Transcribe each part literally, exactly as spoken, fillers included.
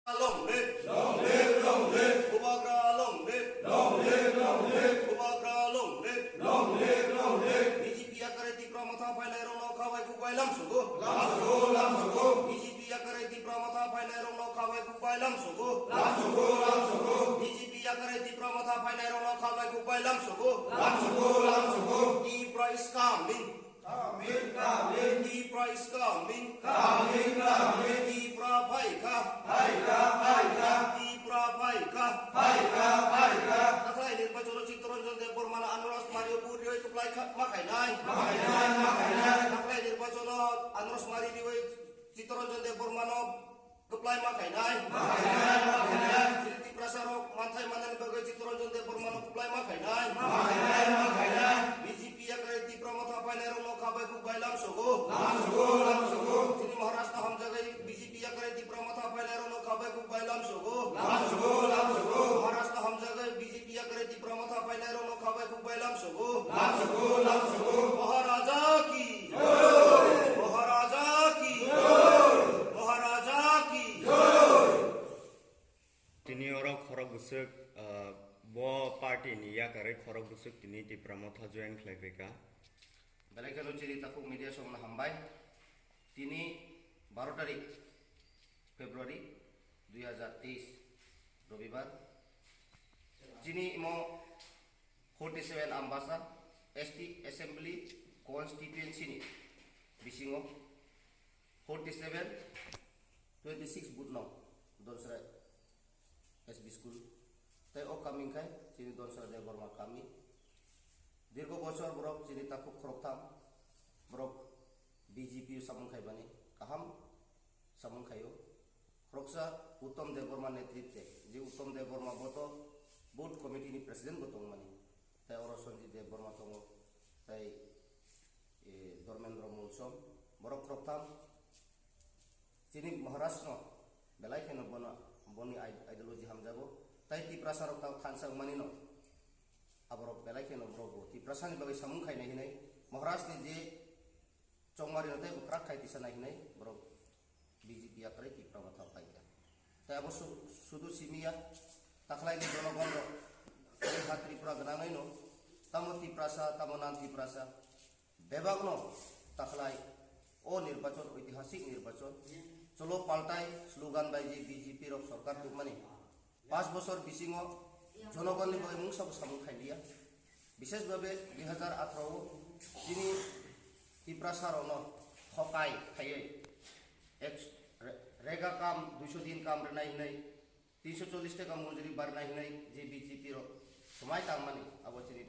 Long live! Long live, long live! Bubagra long live! Long live, long live! Bubagra long live! Long live, long live! B J P yakarwi Tipra Motha phainairokno khabai khukbai lamsogo. Lamsogo, lamsogo! B J P yakarwi Tipra Motha phainairokno khabai khukbai lamsogo. Lamsogo, lamsogo! B J P yakarwi Tipra Motha phainairokno khabai khukbai lamsogo. Lamsogo, lamsogo! Tipra is coming! Coming, coming. Tipra is coming. Coming, coming. Tipra phaikha. Phaikha, phaikha. Tipra phaikha. Phaikha, phaikha. Taklai nirbachano Chittaranjan Debbarmano Anaros Mario burioi kwplai kha-, ma khainai. Ma khainai, ma khainai. Taklai nirbachano Anaros Mari rioi Chittaranjan Debbarmano kwplai ma khainai. Ma khainai, ma khainai. Chini Tiprasarok manthai manani bagwi Chittaranjan Debbarmano kwplai ma khainai. Ma khainai, ma khainai. B J P yakarwi Tipra Motha phainairokno khabai khukbai lamsogo. Lamsogo, lamsogo. Chini Maharashtra hamjagwi B J P yakarwi Tipra Motha phainairokno khabai khukbai lamsogo. Lamsogo, lamsogo. Maharashtra hamjagwi B J P yakarwi Tipra Motha phainairokno khabai khukbai lamsogo. Lamsogo, lamsogo. Maharaja ki jai! Maharaja ki jai! Maharaja ki jai! Tini oro khorok bwswk, ah, bo party ni yakarwi khorok bwswk tini Tipra Motha join khlai phaikha. Belai kheno chini takhuk media songno hambai. Tini baro tarik February dui hazar teis, Robibar. Chini imo forty seven Ambasa S T Assembly Constituency ni bisingo forty seven, twenty six booth no Donsra S B school. Tai o kami khai chini Donsra Debbarma kami. Dirgo bochor borok chini takhuk khoroktham borok B J P samung khaibani kaham samung khaio. Khoroksa Uttom Debbarma netritwe, je Uttom Debbarma bo to booth committee ni president bo tongmani. Tai oro Sanjit Debbarma tongo, tai, e, Dharmendra Molsom, borok khoroktham. Chini Maharaj no belai kheno bono, boni ide-, ideology hamjago. Tai Tiprasa rok tang thansa wngmani no. Aborok belai kheno borok bo Tiprasa ni bagwi samung khainai hinai. Maharaj ni je chongmari no tei bwkrak khai tisa nai hinai borok B J P yakarwi Tipra Motha paikha. Tai abo su-, sudu simiya takhlai ni jonogon rok ha Tripura gwnangwi no tamo Tiprasa, tamo non Tiprasa. Bebakno takhlai o nirbachon, oitihasik nirbachon, cholo paltai slogan bai je B J P rok sorkar tubmani, panch bochor bisingo jonogonni bagwi mungsa bo samung khailiya. Bishesh bhabe dui hazar atharo o chini Tiprasa rokno hokai khaiwi ek re-, rega kam duiso din kam rwnai hinwi tinso chollish taka mojuri barna hinai je B J P rok swmai tangmani abo chini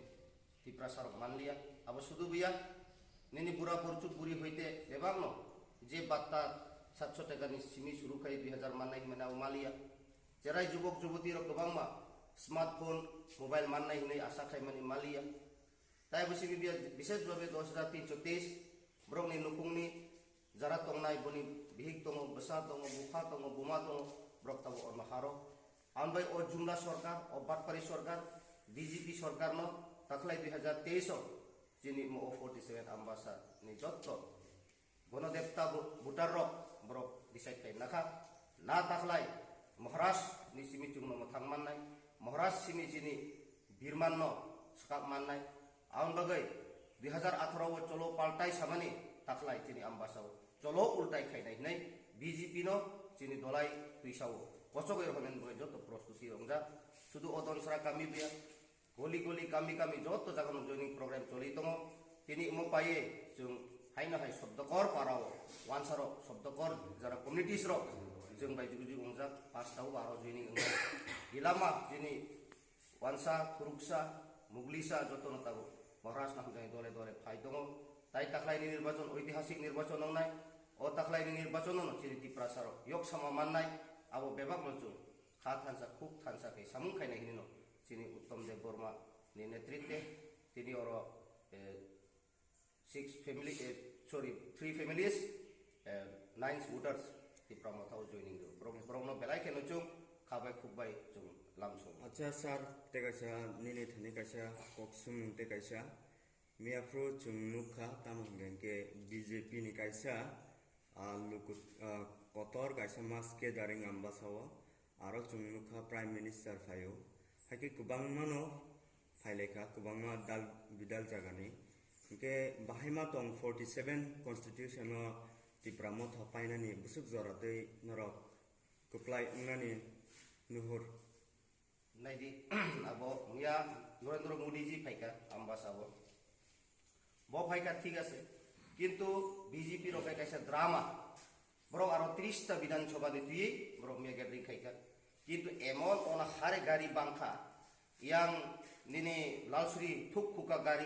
Tiprasa rok manliya. Abo sudu buya nini bura burchuk buri hoite bebakno je batta satso taka ni simi suru khai dui hazar mannai hinmani abo maliya. Cherai jubok juboti rok kwbangma smartphone mobile mannai hinai asa khaimani maliya. Tai bo simi biya bishesh bhabe dos hajar tinso teis borokni nukhungni jara tongnai, boni bihik tongo, bwsa tongo, bupha tongo, buma tongo, borok tabuk orma haro. Ang bai o jumla sorkar, o batpari sorkar, B J P sorkarno takhlai dui hazar teis o chini mo o forty seven Ambasa ni jotto Gonodevta bo-, voter rok borok decide khai nakha. Na takhlai Maharaj ni simi chwngno mwthang mannai, Maharaj simi chini birman no swkak mannai. Aboni bagwi dui hazar atharo o cholo paltai samani takhlai chini Ambasa o cholo ultai khainai hinai B J P no chini dolai twisa o kochogwi rw hwnwi bagwi joto prostuti wngjak. Sudu o Donsra kami biya Goli goli, kami kami joto jagano joining program choli tongo. Tini omo paiye chwng haino hai Sobdokor parao wansarok, Sobdokor jara communities rok chwng bai jugi jugi wngjak, pasta o aro joining wngjak. Gilama chini wansa, khuruksa, muglisa jotono tabuk Maharaj no hamjaknai dole dole phai tongo. Tai takhlaini nirbachon, oitihasik nirbachon wngnai. O takhlaini nirbachon no chini Tiprasa rok yok sama mannai. Abo bebak no chwng kha thansa, khuk thansa khe samung khainai hinwi no chini Uttom Debbarma ni netritwe tini oro, eh, six family, eh, sorry, three families, eh, nine voters Tipra Motha o joining rw. Borok, borok no belai kheno chwng kha bai khuk bai chwng lamsong. Acha sir, tei kaisa nini thani kaisa kok sumung tei kaisa. Miyaphru chwng nukha, tamo hwnkhe B J P ni kaisa, ah, luku, ah, kotor kaisa mass gathering Ambasa o. Aro chwng nukha Prime Minister phaio. Haikhe kwbangmano phailaikha, kwbangma dal bidal jagani. Hinkhe bahaima tong forty seven constitution o Tipra Motha painani bwswk jora twi norok kwplai wngnani nuhur. Naidi, abo wngya Narendra Modi ji phaikha Ambasa o. Bo phaikha thik ase, kintu B J P rok hai kaisa drama. Borok aro tris ta Bidhan Sabha ni twi borok mia gathering khaikha. Kintu emon ona hare gari bangkha, yang nini Lalsuri thuk khuka gari,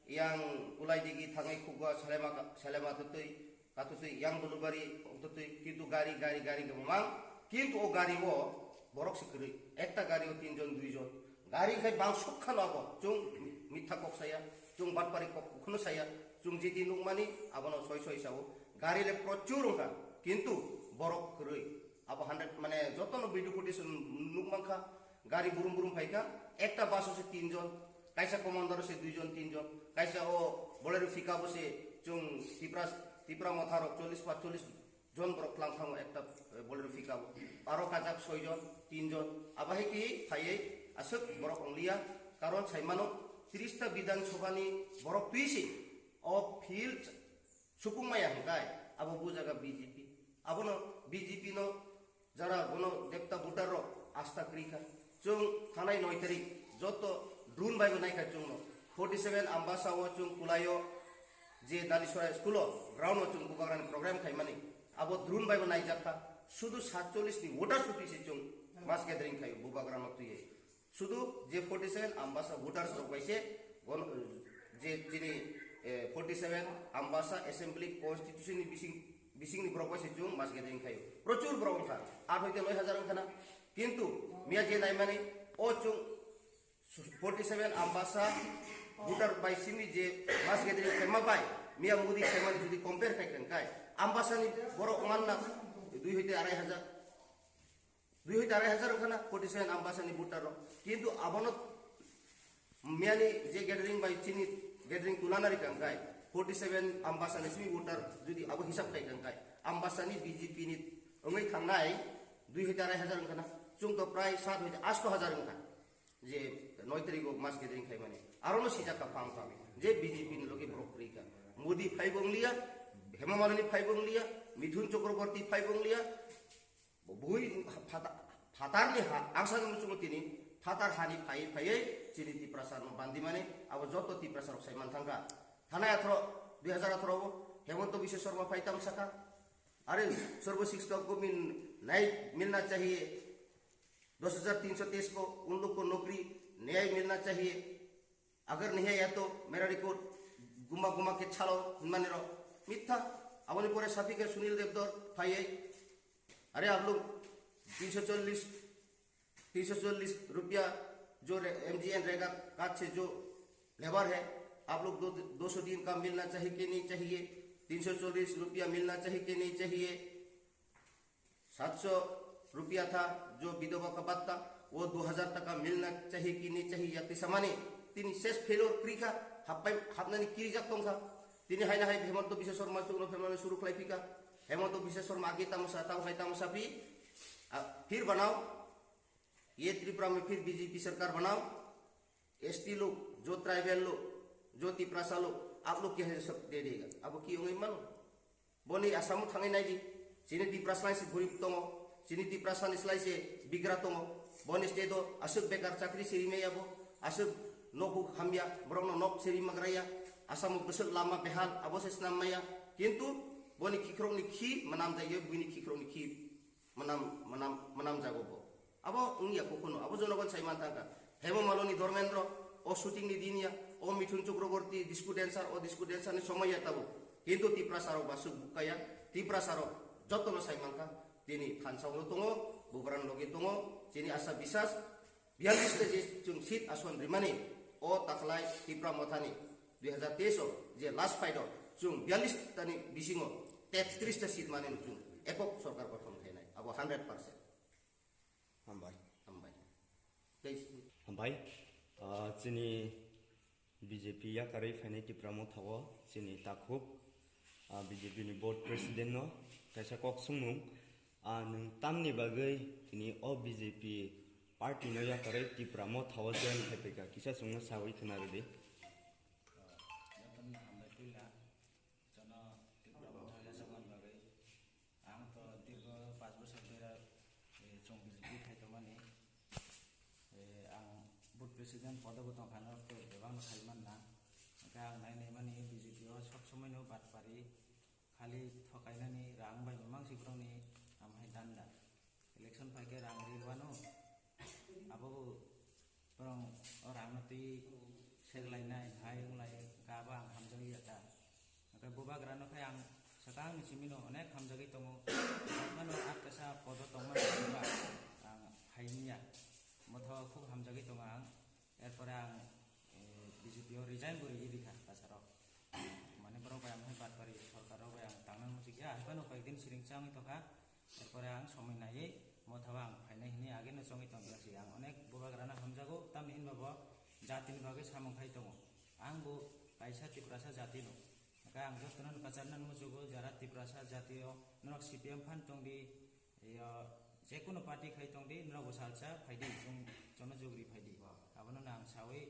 yang Kulaidigi thangai khukwa Salema, Salema tutui, katutui, yang Bulubari tutui, kintu gari, gari, gari gomang, kintu o gari o borok se kwrwi. Ekta gari o tinjon, duijon. Gari khai bang sukha no abo. Chung mitha kok saya, chung batpari kok khunu saya, chung jiti nukmani abono soi soi sao. Gari le prochur wngkha, kintu borok kwrwi. Abo hundred mane jotono video footage nukmankha, gari burum burum phaikha, ekta bus o se tinjon, kaisa commander o se duijon tinjon, kaisa o Bolero pickup o se chung Tipra, Tipra Motha rok chollish paanchchollish jon borok tlang thango ekta, eh, Bolero pickup o. Aro kajak soi jon, tin jon. Abo hai khe phaiwi aswk borok wngliya. Karon sai mano, tris ta Bidhan Sabha ni borok twi se o field supung maya hwnkhe abo bujaga B J P. Abono B J P no jara bono depta voter rok asta kwrwi kha. Chwng thanai noi tarik joto drone bai bo naikha chwngno. Forty seven Ambasa o chwng Kulaio je Dalisora school o ground o chwng bubagrani program khaimani. Abo drone bai bo naijak kha. Sudu satchollish ni voters twi se chwng mass gathering khaio bubagrano twiwi. Sudu je forty seven Ambasa voters rok bai se gon-, je chini, eh, forty seven Ambasa Assembly Constitution ni bising, bising ni borok bai se chwng mass gathering khaio. Prochur borok wngkha. Aat hoite noi hajar wngkha na. Kintu miya je naimani o chwng forty seven Ambasa voter bai simi je mass gathering khaima bai miya Modi khaimani jodi compare khai kha hwnkhe Ambasa ni borok wngkha na dui hoite arai hajar. Dui hoite arai hajar wngkha na forty seven Ambasa ni voter rok. Kintu abono miyani je gathering bai chini gathering tulana rikha hwnkhe forty seven Ambasa ni simi voter jodi abo hisab khai kha hwnkhe Ambasa ni B J P ni wngwi thangnai dui hoite arai hajar wngkha na, chwng to prai sat hoite asto hajar wngkha. Je noi tarik o mass gathering khaimani arono sijak kha phang phang je B J P ni loge borok kwrwi kha. Modi phaibo wngliya, Hema Malini phaibo wngliya, Mithun Chakraborty phaibo wngliya. Bo bui phata-, phatarni ha, ang sakni muchungo tini phatar hani phai phaiwi chini Tiprasa no bandimani abo joto Tiprasa rok sai manthangkha. Thanai atharo, dui hajar atharo o Hemonto Biswa Sarma phai tamo sakha, "Are Sarva Shiksha ko mil-, nyay milna chahiye, dos hajar tin so teis ko un log ko nokri nyay milna chahiye." Agar nahi aaya to mera record guma guma ke chalo hinmani rok mitha. Aboni pore sapi ke Sunil Devdor phaiye, "Are aap log tin so challis, tin so challis rupiya jo re-, M G N rega card se jo labour hai, aap log do, do so din ka milna chahiye ke nahi chahiye? Tin so challis rupiya milna chahiye ke nahi chahiye? सात सौ रुपया था जो विधवा का भत्ता, वो दो हज़ार टका मिलना चाहिए कि नहीं चाहिए?" Yakti samani tini ses failure krikha, happai hapnani kirijak tongkha. Tini haina hai Hemanta Biswa Sarma chukno phelmani suru khlai phika. Hemanta Biswa Sarma agi tamo sa, tamo hai tamo sa phi. A, phir banao, ye Tripura mein phir B J P sarkar banao. S T log, jo tribal log, jo Tiprasa log, aap log kya hai sab de dega. Abo ki ongwi mano? Boni Assam o thangwi naidi. Chini Tiprasa ni se gorib tongo. Chini Tiprasa ni slai se bigra tongo. Boni state o aswk bekar chakri se rimaya bo. Aswk nokhuk hamya, borokno nok se rimagraya. Assam o bwswk lama behal, abo se snam maya. Kintu boni khikrokni khi manam jaiyo, buini khikrokni khi manam, manam, manam jago bo. Abo wngya kukuno, abo jonogon sai manthangkha. Hemo Maloni Dharmendra, o shooting ni din ya, o Mithun Chakraborty disco dancer, o disco dancer ni somoi ya tabuk. Kintu Tiprasa rok basuk bukkaya, Tiprasa rok jotono sai mankha. Tini thansa ulo tongo, bubran logi tongo, chini asa bisas, biyallis ta je chwng seat ason rimani, o taklai Tipra Mothani dui hajar teis o je last fight o chwng biyallis tani bisingo tetris ta seat mani chwng ekok sorkar gothon khainai, abo hundred percent. Hambai. Hambai. Tei Hambai. Ah, chini B J P yakarwi phainai Tipra Motha o chini takhuk, ah, B J P ni board president no kaisa kok sungmung. Ah, nwng tamni bagwi tini o B J P party no yakarwi Tipra Motha o join khai phaikha, kisa chwngno sawi khna rwdi. Jotono hambai puila, jono Tipra Motha o yachakmani bagwi. Ang to dirgo panch bosor bera, eh, chwng B J P khai tongmani. Eh, ang booth president podo bo tongkha, no to bebak no khai manna. Hwnkhe ang nai nai mani B J P o sob somoi no batpari. Khali thokainani rang bai mamang si borokni amhai danda. Election phaikhe rang ri rwano. Abo borok o rangno twi seklainai, hai wnglai, kha ba ang hamjagwi ya ta. Hwnkhe bubagrano khe ang swkangni simino onek hamjagwi tongo. Mano atkasa podo tongmani ba ang hai wngya. Motha o khub hamjagwi tongo ang. Erpore ang, eh, B J P o resign bo rwgwi rikha kasarok. Mane borok bai ang hai batpari sorkar rok bai ang tangnani muchikya, hai phano koyekdin siring changwi tongkha. Erpore ang somoi naiwi Motha o ang phainai hinwi ageno chongwi tongya si. Ang onek bubagrano hamjago, tamni hinba bo jatini bagwi samung khai tongo. Ang bo kaisa Tiprasa jatino. Hwnkhe ang jotono kwcharnani muchugo, jara Tiprasa jatio norok C P M phan tongdi, Eyo, jekunu party khai tongdi, norok bo salsa phaidi, chwng jono jugri phaidi. Abono ang sawi,